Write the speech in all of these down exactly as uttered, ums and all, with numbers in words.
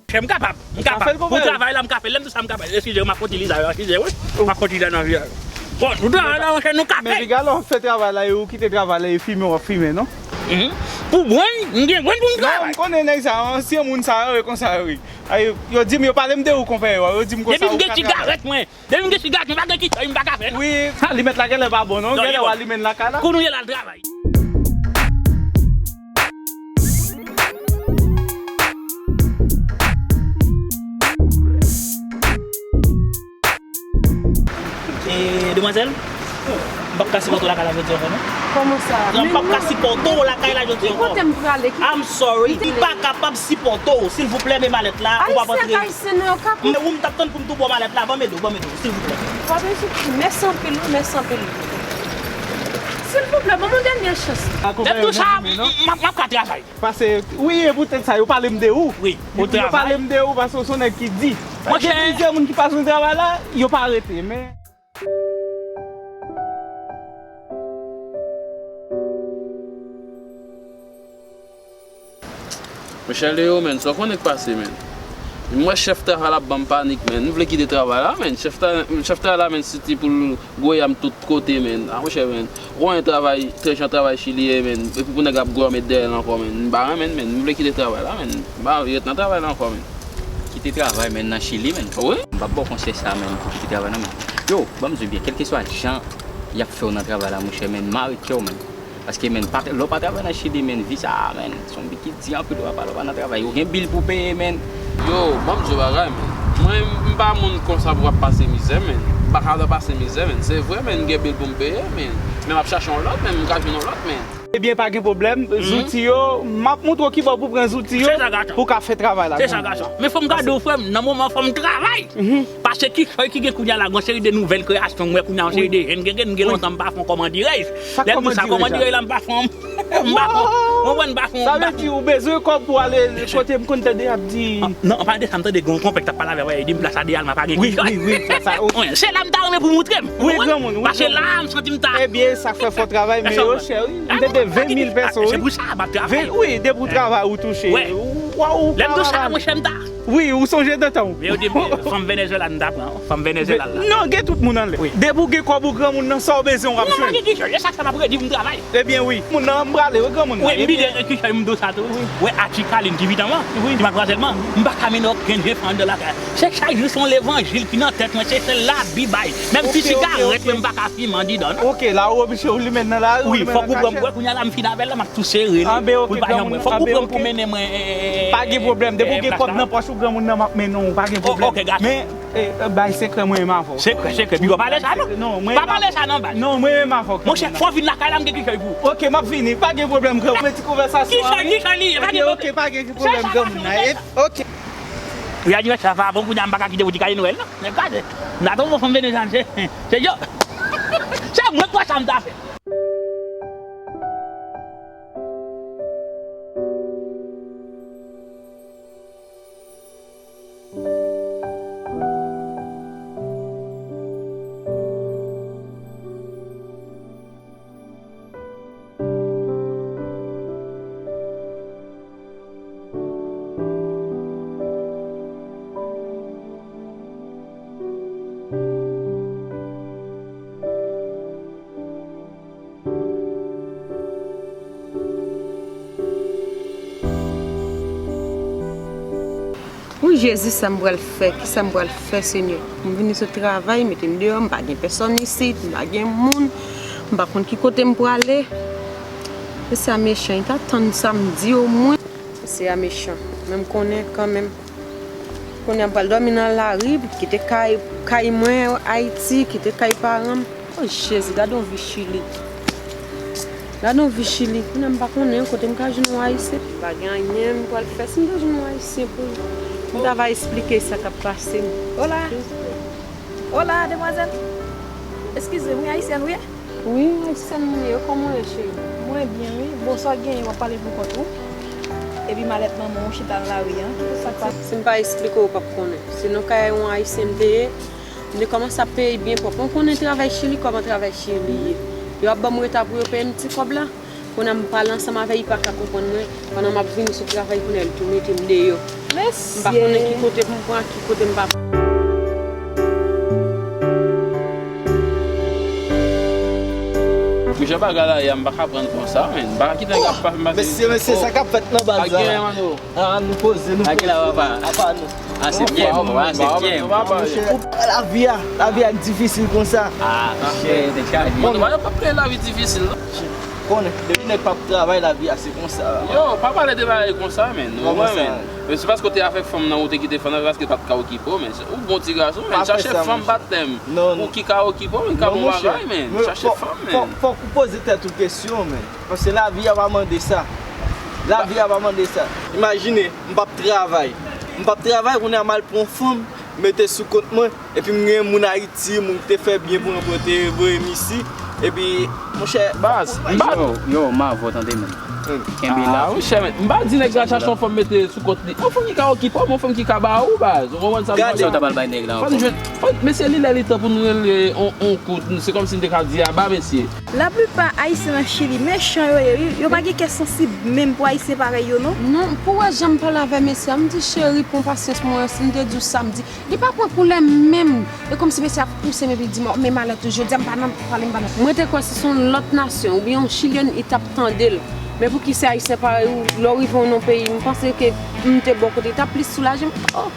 Monchè, m kapab, m kapab. Pou travay la, m ka fè l. Lè m di sa, m kapab. Eskize, m ap kontinye sa yo, eskize, wi. M ap kontinye nan vi a. Bon, nou travay la, monchè, nou ka fè. Men piga lè w ap fè travay la, e ou kite travay la, e fimen w ap fimen, non? Mhm. Pou brenn, m gen brenn pou m travay. Non, m konnen nèg sa yo, ansyen moun sa yo, e konsa yo ye. Ay, yo di m, yo pale m de ou, konpè yo, yo di m konsa ou ka travay. Depi m gen sigarèt, mwen, depi m gen sigarèt, mwen pa gen kichòy, m pa ka fè, non. Wi, alimèt la genlè pa bon, non? Non, genlè w alimèt lakay la. Kounye a l al travay. E, demwazèl, m p ap ka sipòte w lakay la jodi ankò, non. Kòman sa? Non, m p ap ka sipòte w lakay la jodi ankò. Ki kote m prale? I'm sorry. M pa kapab sipòte w. Silvouplè, men malèt la, ou p ap antre. Ayisyen, Ayisyen, nou yo kapab. Ou m t ap tann pou m tou ba w malèt la. Ban m ede w, ban m ede w, silvouplè. Pa bezwen soufri. Mèsi anpil, wi, mèsi anpil. Silvouplè, ban m yon dènye chans. Depi sa, m, m, m ap ka travay. Pase, wi, e poutèt sa, yo pale m de ou. Wi, ou travay. Yo pale m de ou, pase ou se yon nèg ki di. Monchè. Gen plizyè moun ki pa jwenn travay la, yo pa rete, men. Monchè Leo, men, sa w konnen k pase, men. M wè chèf travay la ap ban m panik, men. M vle kite travay la, men. Chèf ta-, chèf travay la, men, siti pou l gwoyè m tout kote, men. A, monchè, men. Ou konnen travay, trè jan travay Chili ye, men. Epi pou nèg ap goumen dèyè l ankò, men. M pa renmen, men. M vle kite travay la, men. M pa anvi ret nan travay la ankò, men. Kite travay, men, nan Chili, men. Wi. M p ap ba w konsèy sa, men, pou kite travay, non, men. Yo, ban m di w byen, kèlkeswa jan y ap fè w nan travay la, monchè, men, mare kè w, men. Paske, men, pa, lè w pa travay nan Chili, men, vi sa a, men, se yon vi ki di anpil, w pa, lè w pa nan travay. Ou gen bil pou peye, men. Yo, ban m di w bagay, men. Mwen, m pa moun konsa pou ap pase mizè, men. M pa ka pase mizè, men. Se vre, men, m gen bil pou m peye, men. Men m ap chache yon lòt, men, m ka jwenn yon lòt, men. Ebyen, pa gen pwoblèm. Mhm. Zouti yo, m ap montre w kibò pou pran zouti yo pou w ka fè travay la. Se sa, gason. Men fò m gade w, frè m, nan moman fò m travay. Mhm. Paske kichòy ki gen kounye a la, gon seri de nouvèl kreyasyon, m wè kounye a yon seri de jèn, gen, gen, gen lontan m pa fè yon kòmandirèj. Lè m di w sa, kòmandirèj la, m pa fè yon, m pa fè yon, m pa fè yon. Sa vle di ou bezwen kòb pou ale kote m konn tande y ap di. Ah, non, an pale de sa, m tande gen yon konpè k t ap pale avè m, li di m plas a de alma pa gen kichòy. Wi, wi, wi, sa, sa, wi. Se la m ta renmen pou moutre m. Wi, granmoun, wi, granmoun. Paske la, m santi m ta. Ebyen, sa k fè fò travay, men yo chè, wi. M te de ven mil pèso, wi. Se pou sa, m ap travay. Wi, depi w travay, ou touche. Wi. Lè m touche a, monchè, m ta. Wi, ou sonje de tan w. Men yo di m, fanm Venezuela n ta pran, fanm Venezuela la. Non, gen tout moun anlè. Wi. Depi w gen kòb ou granmoun nan, sa w bezwen w ap jwenn. Non, m pa gen kichòy, e sa k fè m ap redi pou m travay. Ebyen wi, moun nan m prale, wi, granmoun nan. Wi, m bliye kichòy m di w sa tou. Wi. Wè Achikalin ki vidan an, wi, ki matmwazèl man, m pa ka mennen okenn jen fè anndan lakay. Se chak jou se yon levanjil ki nan tèt mwen, se sèl Labib bay. Menm ti sigarèt mwen m pa ka fimen andidan, non. Ok, la ou oblije ou limen nan lari, ou limen nan kachèt. Wi, fòk ou pran m, wè kounye a la m fin avè l la, m ap tou sere li pou l pa janm wè. Fòk ou pran m pou mennen mwen. Pa gen pwoblèm, depi w gen kòb nan pòch ou, granmoun nan m ap mennen w, pa gen pwoblèm. Men, e, bay sekrè mwen menm avè w. Sekrè, sekrè, piga pale sa non. Pa pale sa non, baz. Non, mwen menm avè w. Monchè, fò w vin lakay la, m gen kichòy pou ou. Ok, m ap vini, pa gen pwoblèm, granmoun. Mwen ti konvèsasyon an, wi. Kichòy, kichòy li ye, pa gen pwoblèm. Ok, pa gen pwoblèm, granmoun nan. Ok. Wi, anivèsè a pa bon, kounye a m pa ka kite pou ti kaye Nwèl non. Men gade, m ta tonbe fanm Venezyèn, se, se yo. Se mwen k wè sa m ta fè. Wi, Jezi, sa m pral fè? Kisa m pral fè, Senyè? M vini sot travay, mete m deyò, m pa gen pèsòn isit, m pa gen moun, m pa konn ki kote m prale. Mesye a mechan, li ta tann sa m di omwen. Mesye a mechan, men m konnen kanmenm. Kounye a m pral dòmi nan lari, kite kay, kay mwen Ayiti, kite kay paran m. O Jezi, gade yon vi Chili. Gade yon vi Chili. Kounye a m pa konnen kote m ka jwenn yon Ayisyen. M pa gen anyen m pral fè. Si m ta jwenn yon Ayisyen pou m ta va esplike sa k ap pase m. Hola. Hola, demwazèl. Eskize m, wi, ayisyèn ou ye? Wi, Ayisyèn mwen ye. Kòman w ye, cheri? Mwen byen, wi. Bon, sa w genyen, w ap pale pou kont ou. Epi malèt manman w chita nan lari a. Kisa k pase? Si m pa esplike w, w p ap konnen. Se nan kay yon Ayisyen m te ye. M te kòmanse ap peye byen pwòp. Ou konnen travay Chili, kòman travay Chili ye. Yo ap ban m reta pou yo peye m ti kòb la. Kounye a m pale ansanm avè l, li pa ka konprann mwen. Pandan m ap vini sou travay, kounye a l tou mete m deyò. M pa konnen ki kote pou m pran, ki kote m pa pran. Mesye, bagay la, ya, m pa ka pran konsa, men. M pa ka kite nèg ap pase m pase. Mesye, mesye, sa k ap fèt nan baz la? Ak gen, mano. Ah, nou poze, nou poze. Ak la, papa. Apa nou. Ah, se byen, papa, se byen. Lavi a, lavi a difisil konsa. Ah, monchè, te chaje. Bon, nou pa plè lavi difisil, non. Konnen, depi nèg p ap travay, lavi a se konsa. Yo, pa pale de bagay konsa, men. Kòman sa? Men se paske w te avèk fanm nan, ou te kite fanm nan, paske l pa t ka okipe w, men ou bon ti gason, men chache fanm batèm. Ou ki ka okipe w, men ka bon bagay, men chache fanm, men. Fòk ou poze tèt ou kesyon, men. Paske lavi a pa mande sa. Lavi a pa mande sa. Imajine, m p ap travay. M p ap travay, kounye a m al pran fanm, mete sou kont mwen, epi m gen moun Ayiti, moun ki te fè byen pou mwen, pou yo te voye m isi. Epi, monchè, baz, m pa. Yo, yo, m avè w, tande, men. Kenbe la. Ah, monchè, men, m pa di nèg la chache yon fanm mete sou kont li. Yon fanm ki ka okipe w, yon fanm ki ka ba ou, baz. Ou konprann sa m di la? Sa w ta pral bay nèg la ankò? Fò n jwenn, fò, men se li lè li tan pou nou rele on, on kout. Se kòmsi m te ka di a ba mesye. Laplipa Ayisyen nan Chili mechan yo ye, wi. Yo pa gen kè sansib menm pou Ayisyen parèy yo, non. Non, pou wè jan m pale avè mesye a, m di, cheri, pran pasyans mwen, si m te di w sa, m di, li pa pran koulè menm. E kòmsi mesye a ap pouse m epi l di m, men malè tou, jodi a m pa nan pale, m pa nan. Mwen te kwè si se yon lòt nasyon, oubyen yon Chilyèn, li t ap tande l. Men pou ki se Ayisyen parèy ou, lè w rive nan yon peyi, m panse ke m te bò kote, li t ap plis soulaje m. Oh!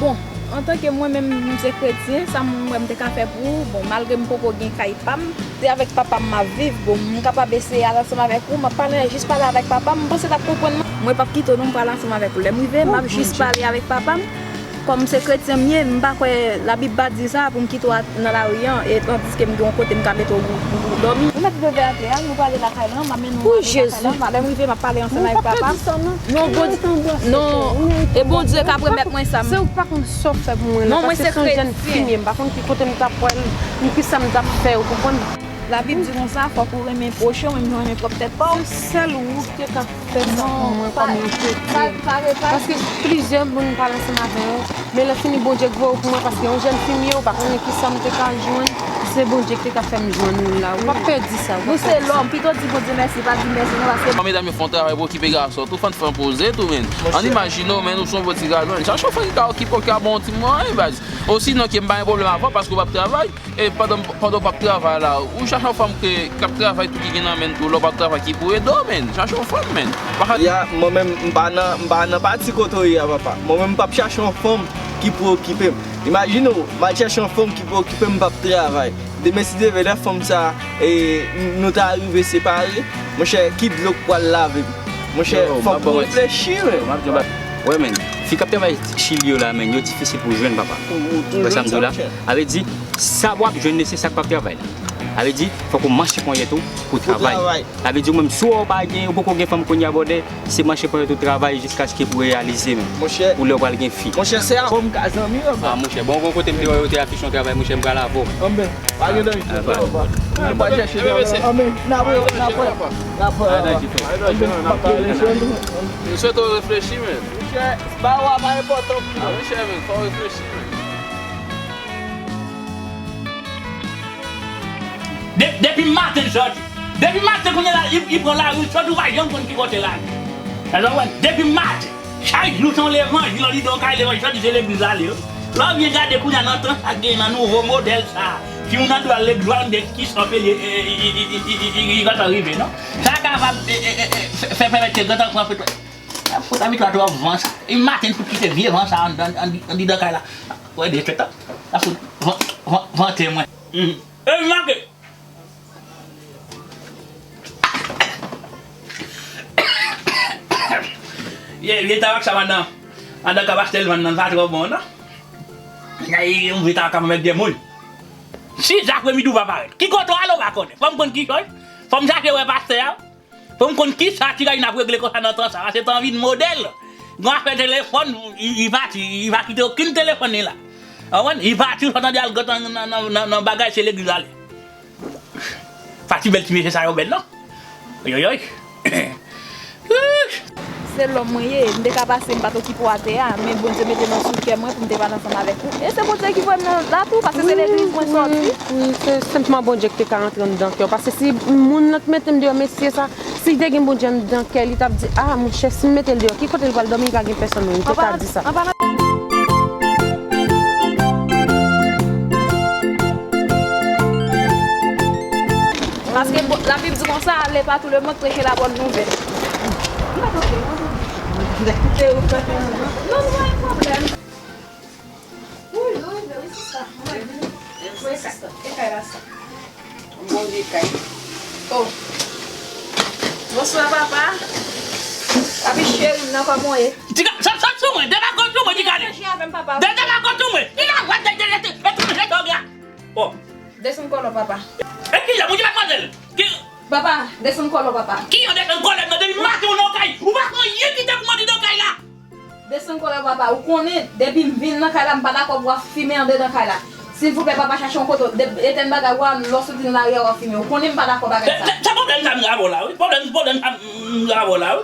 Bon, antanke mwen menm, m se kretyen, sa m wè m te ka fè pou ou, bon, malgre m poko gen kay pa m, se avèk papa m m ap viv, bon, m kapab eseye al ansanm avèk ou, m ap pale, jis pale avèk papa m, m panse l ap konprann mwen. Mwen p ap kite w non, m pral ansanm avèk ou. Lè m rive, m ap jis pale avèk papa m. Kòm se kretyen m ye, m pa kwè Labib pa di sa pou m kite w nan lari an, e tandiske m gen yon kote m ka mete w pou, pou, pou w dòmi. Nou mèt leve atè a, nou prale lakay lan, m ap mennen w ale lakay lan, lè m rive, m ap pale ansanm avèk papa m. Non, Bondye, non, e Bondye k ap remèt mwen sa m. Se ou k pa konn sa w fè pou mwen la, paske se yon jèn fi m ye, m pa konn ki kote m t ap pral, ni kisa m t ap fè, ou konprann? Labib di konsa, fòk ou renmen pwochen w menm jan w renmen pwòp tèt pa w. Se sèl ou ki te ka fè sa pou mwen kòm yon kretyen. Paske plizyè moun pale ansanm avè yo, men lè fini Bondye k voye w pou mwen, paske yon jèn fi m ye, ou pa konnen kisa m te ka jwenn, se Bondye ki te ka fè m jwenn ou la. Ou p ap pèdi sa, ou p ap pèdi sa. Nou se lòm, pito di Bondye mèsi, pa di mèsi non, paske. Medam yo fè yon travay pou okipe gason, tou fann fè yon poze tou, men. Ann imajine w, men, ou se yon bon ti gason, men chache yon fanm ki ka okipe w, ki ka ba w yon ti mwayen, baz. Osinon ke m pa gen pwoblèm avè w paske w p ap travay. E pandan, pandan w p ap travay la, ou chache yon fanm ke, k ap travay tou, ki gen nan men tou, lè w p ap travay, ki pou ede w, men. Chache yon fanm, men. Ya, mwen menm, m pa nan, m pa nan pati kote w ye a, papa. Mwen menm, m p ap chache yon fanm ki pou okipe m. Imajine w, m al chache yon fanm ki pou okipe m, m p ap travay. Demen, si Dye vle, lè fanm sa, e, nou ta rive separe, monchè, ki dlo k pral lave m? Monchè, fòk ou reflechi, men. Wè, men, fi k ap travay Chili yo la, men, yo difisil pou jwenn, papa. Ou, ou toujou sa m di w la. Sa vle di, sa w ap jwenn nesesè ak p ap travay la. Sa vle di, fòk ou manche ponyèt ou pou travay. Sa vle di, ou menm, si w pa gen, ou poko gen fanm kounye a, brother, se manche ponyèt ou travay jiskaske pou reyalize, men. Pou lè w pral gen fi. Monchè, se avè w m ka zanmi, papa. Ah, monchè, bon, gon kote m te wè yo te afiche yon travay, monchè, m pral avè w. Anben, pa gen danje, papa. Anben, n ap wè, n ap wè, n ap wè. N ap wè, papa. M swete w reflechi, men. Monchè, ba w a pa enpòtan pou mwen. Ah, monchè, men, fò w reflechi, men. De-, depi maten l sòti. Depi maten kounye a la, li, li pran lari, l sòti, ou pa janm konn ki kote l ale. Sa w konprann? Depi maten. Chak jou se yon levanjil, li di w kay levanjil, sòti se legliz l ale, wi. Lè w byen gade kounye a nan tan sa k genyen nan nouvo modèl sa, si moun nan dwe al legliz, w al gade kisa w peye, e, e, e, gentan rive, non? Sa kapab, e, e, e, e, fè, fè pèmèt ke gentan pran fè. Fout abitye a twò van sa. E maten fout kite vye van sa anndan, ann-, anndidan kay la. Wè de tèt la. La fout van, van, vante mwen. Mhm. E make. Ye, ye tabak sa madan. Madan ka pastè l vann nan, sa twò bon, non? Yon vye tabak ka pèmèt de moun. Sis apremidi ou pa parèt. Ki kote w ale ou pa konnen. Fò m konn ki chòch. Fò m chache wè pastè a. Pou m konn kisa ti gayi n ap regle konsa nan tan sa, paske tan vin modèl. Gon afè telefòn, li, li pati, li pa kite okenn telefòn li la. Ou konprann? Li pati, ou pa tande al gate nan, nan, nan, nan bagay, se legliz ale. Pa ti bèl ti mesye sa yo bèl non. Oyoyoy. Se lòm mwen ye, m te ka pase, m pa t okipe w atè a, men Bondye mete nan sou kè mwen pou m te pale ansanm avèk ou. E se Bondye ki voye m nan la tou, paske se legliz mwen sòti. Wi, wi, se senpman Bondye ki te ka rantre anndan kè w. Paske si moun nan t mete m deyò, mesye sa, Si te gen Bondye anndan kè li, t ap di, "Ah, monchè, si m mete l deyò, ki kote l pral dòmi, li pa gen pèsonn menm." Li te ka di sa. Paske bon, Labib di konsa, allez par tout le monde, prêchez la bonne nouvelle. Non, nou pa gen pwoblèm. Wi, nou rive, wi, sista. Wi, sista. E kay la, sa. Yon bon vye kay. Oh. Bonswa, papa. Papi cheri m nan, kòman w ye? Ti ka, sa, sa sou mwen, debake w sou mwen, ti ka li. Manje avè m, papa. De, debake w sou mwen. Ti ka, wè, de, de, de, de, de, de, de, de, oh. Desann kòlò, papa. E ki jan, moun ki pa manzèl? Ki Papa, desann kòlò, papa. Ki yon desann kòlò nan depi maten w nan kay? Ou pa fè anyen ki te pou mande nan kay la. Desann kòlè w, papa. Ou konnen, depi m vin nan kay la, m pa dakò pou w ap fimen andedan kay la. Silvouplè, papa, chache yon kote w. De-, etèn bagay ou a, lè w soti nan lari a, w ap fimen. Ou konnen m pa dakò bagay sa. Se, se, se pwoblèm sa m gen avè w la, wi. Pwoblèm sa m gen avè w la, wi.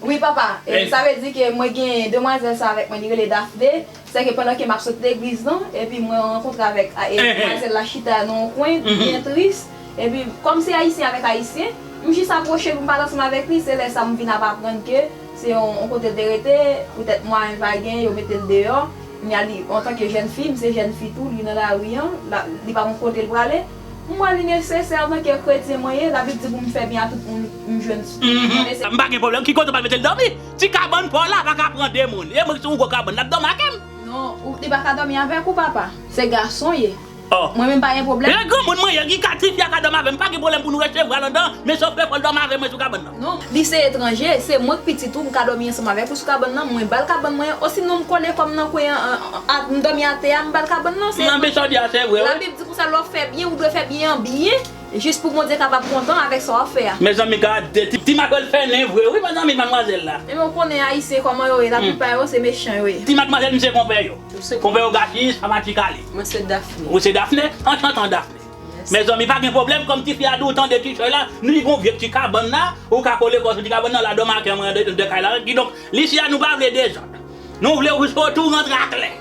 Wi, papa. E, sa vle di ke mwen gen demwazèl sa avèk mwen, li rele Daphné. Sèke pandan ke m ap sot legliz lan, epi mwen rankontre avèk, e, demwazèl la chita nan yon kwen, byen tris. Epi, kòm se ayisyen avèk ayisyen, m jis apwoche pou m pale ansanm avèk li. Se lè sa m vin ap aprann ke se yon, yon kote l te rete, poutèt mwayen pa gen, yo mete l deyò. Kounye a li, antanke jèn fi, m se jèn fi tou, li nan lari an, la, li pa konn kote l prale. M wè li nesesè antanke kretyen mwen ye, Labib di pou m fè byen a tout moun m jwenn. M pa gen pwoblèm, ki kote w pral mete l dòmi? Ti kabann pa w la pa ka pran de moun. E mwen ki sou yon gwo kabann, l ap dòmi ak m. Non, ou, li pa ka dòmi avèk ou, papa. Se gason ye. Oh. Mwen menm pa gen pwoblèm. E granmoun mwen ye, ki ka, tifi a ka dòmi avè m, pa gen pwoblèm pou nou resevwa l anndan, men sòf ke fò l dòmi avè mwen sou kabann nan. Non, li se etranje, se mwen k pitit ou, m ka dòmi ansanm avèk ou sou kabann nan, mwen ba l kabann mwen an, osinon m kole kò m nan kwen an, an, an, m dòmi atè a, m ba l kabann nan, se. Nan, men sa w di a, se vre, wi. Labib di konsa, lè w fè byen, ou dwe fè byen an byen, jis pou Bondye kapab kontan avèk sa w ap fè a. Mezanmi, gade, ti, ti makrèl fè nen vre, wi, mezanmi, madmwazèl la. Ebyen, ou konnen ayisyen kòman yo ye, laplipa yo, se mechan yo ye. Ti madmwazèl, m se konpè yo. Ou se konpè yo Gachis, papa Ti Kali. Mwen se Daphné. Ou se Daphné? Anchantan, Daphné. Mezanmi, pa gen pwoblèm, kòm tifi a di w tande ti chòy la, nou gen yon vye ti kabann la, ou ka kole kò w sou ti kabann nan, la dòmi ak mwen de, de kay la. Kidonk, Lisia, nou pa vle dezòd. Nou vle ou soti, ou rantre aklè.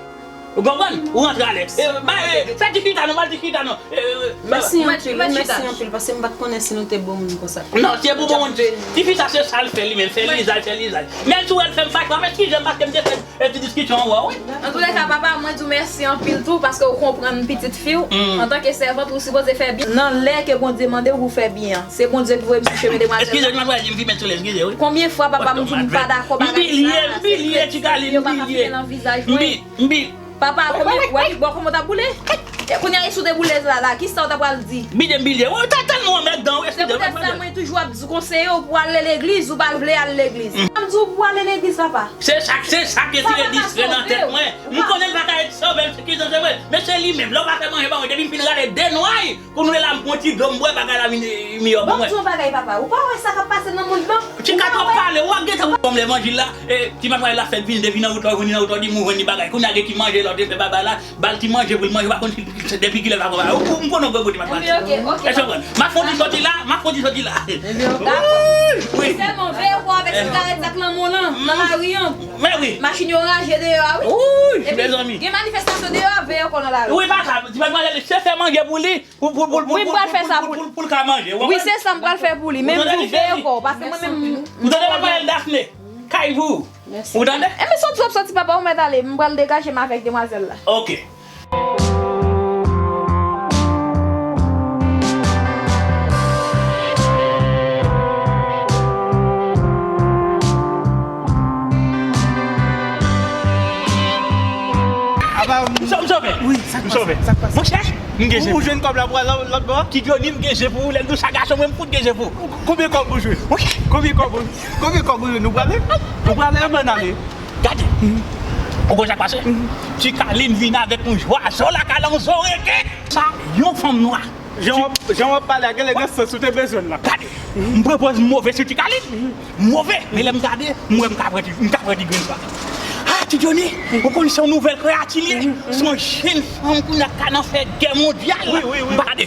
Ou konprann? Ou rantre alè. E, ba, e, fè ti chita non, ba l ti chita non. E, e, mèsi anpil, mèsi anpil, paske m pa t konnen si nou te bon moun konsa. Non, se pou bon moun. Tifi sa se sa l fè li menm, fè lizay, fè lizay. Men si w wè l fè m fache, w ap eskize m paske m te fè e ti diskisyon an wè w, wi. Antoulèka, papa, mwen di w mèsi anpil tou, paske w konprann pitit fi w. Antanke sèvant, ou sipoze fè byen. Nan lè ke Bondye mande w pou w fè byen an. Se Bondye ki voye m sou chemen demwazèl la. Eskize, madmwazèl, m fimen sou li, eskize, wi. Konbyen fwa papa m di w m pa dakò bagay sa? M bliye, m bliye, ti Kali, m bliye. M bi, m bi. Papa, konbyen, wè, wè kòman w t ap boule? E kounye a, e si w te boule la, la, kisa w ta pral di? M bliye, m bliye. Ou ta tèlman anmèdan, wi, eskize, madmwazèl. Se poutèt sa mwen toujou ap di konseye w pou w ale legliz, ou pa vle al legliz. M di w pou w ale legliz, papa. Se sa, se sa ki tire distrè nan tèt mwen. M konnen l pa ka ret sove l, se ki jan se vre. Men se li menm. Lè w pa fè manje ba mwen, depi m fin rale de nway, kounye la m pran ti dlo m bwè, bagay la vin miyò pou mwen. Bon, m di w yon bagay, papa. Ou pa wè sa k ap pase nan mond lan? Ti ka twò pale, w ap gentan ban m levanjil la. E, ti matmwazèl la fèk vini, depi nan wout la, w vini nan wout la, w di m ou jwenn li bagay. Kounye a gen ki manje, lòt te fè baba la. Ba l ti manje pou l manje, w pa konn si, depi kilè l pa pran bagay. Ou, ou m konnen w gwo ti matmwazèl. Ebyen, oke, oke. Èske w konprann? M ap fè yon ti soti la, m ap fè yon ti soti la. Ebyen, dakò. Wi, wi. Sèlman veye kò w avèk sigarèt ak lanmò lan, nan lari an. Men wi. Machin yo raje deyò a, wi. Wi, mezanmi. Epi, gen manifestasyon deyò a, veye kò w nan lari. Wi, papa, ti matmwazèl, se fè manje pou li, pou, pou, pou, pou, pou, pou, pou, pou, pou l ka manje. Wi, se sa m pral fè pou li. Men m di w veye kò w, paske mwen menm. Ou tande, matmwazèl Daphné? Kay pou ou. Mèsi. Ou tande? Enben, soti w ap soti, papa, ou mèt ale. M pral degaje m avèk demwazèl la. Oke. Apa, m sove. Wi, sa k pase? M sove. Sa k pase? Monchè, m gen je. Ou jwenn kòb la pou al lòt bò? Ti Johnny, m gen je pou ou. Lè m di w sa, gason mwen, m fout gen je pou ou. Konbyen kòb ou jwenn? Monchè. Konbyen kòb ou, konbyen kòb ou jwenn? Ou prale? Ou prale, ann ale. Gade. Ou konn sa k pase? Ti Kalin vin avèk yon zwazo lakay la, yon zorenge. Sa, yon fanm nwa. Jan w ap, jan w ap pale a, genlè gen sans ou te bezwen l la. Gade. M pran pòz move sou Ti Kalin. Move. Men lè m gade, m wè m ka pran ti, m ka pran ti grenn pa. Ah, Ti Johnny, ou konn se yon nouvèl kreyati li ye. Se yon jenn fanm kounye a k ka nan fè gè mondyal. Wi, wi, wi. M pa gade.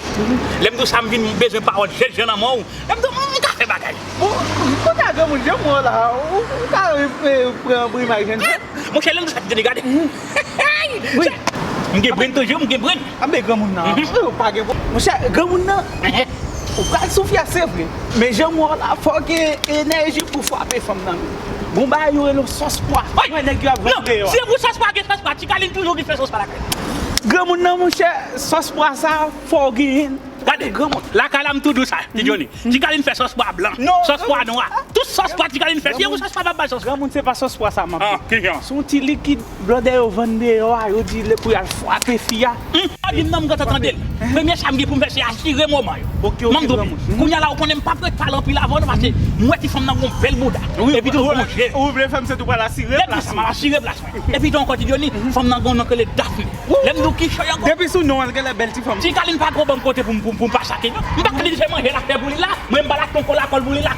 Lè m di w sa, m vin bezwen pawòl jènjan nan men w. Lè m di w, m ka fè bagay. Bon, kounye a granmoun, jan m wè w la, ou, ou ka, e, pran brimay jènjan. Monchè, lè m di w sa, Ti Johnny, gade. Wi. M gen brenn toujou, m gen brenn. Anben granmoun nan, ou pa gen brenn. Monchè, granmoun nan. Ou pral soufri, se vre. Men jan m wè w la, fò w gen enèji pou frape fanm nan men. Gon bagay yo rele sòs pwa. Mwen nèg yo ap vann deyò. Si se pou sòs pwa, gen sòs pwa. Ti Kalin toujou vin fè sòs pwa lakay. Granmoun nan, monchè, sòs pwa sa, fò w genyen l. Gade, granmoun. Lakay la, m tou di w sa, Ti Johnny. Ti Kalin fè sòs pwa blan, sòs pwa nwa. Tout sòs pwa Ti Kalin fè. Si se pou sòs pwa, pa bay sòs pwa. Granmoun, se pa sòs pwa sa m ap di. Se yon ti likid blòdè yo vann deyò a, yo di pou y al frape fi a. Hum, a di m nan, m gentan tande l. Premye sa m gen pou m fè, se asire moman yo. Ok, ok, granmoun. Kounye a la, ou konnen m p ap ret pale anpil avan nou, paske m wè ti fanm nan gon bèl bouda. Epi tou gon je. Ou vle fè m santi w pral asire plas mwen. M ap asire plas mwen. Epi tou ankò, Ti Johnny, fanm nan gon non k rele Daphne. Lè m di w ki choy ankò. Depi sou non an, l genlè bèl ti fanm. Ti Kalin pa tro ban m kote pou m, pou m, pou m pa sake non. M pa ka di se manje l ap fè pou li la. Mwen m pa l achte yon kola kòl pou li la.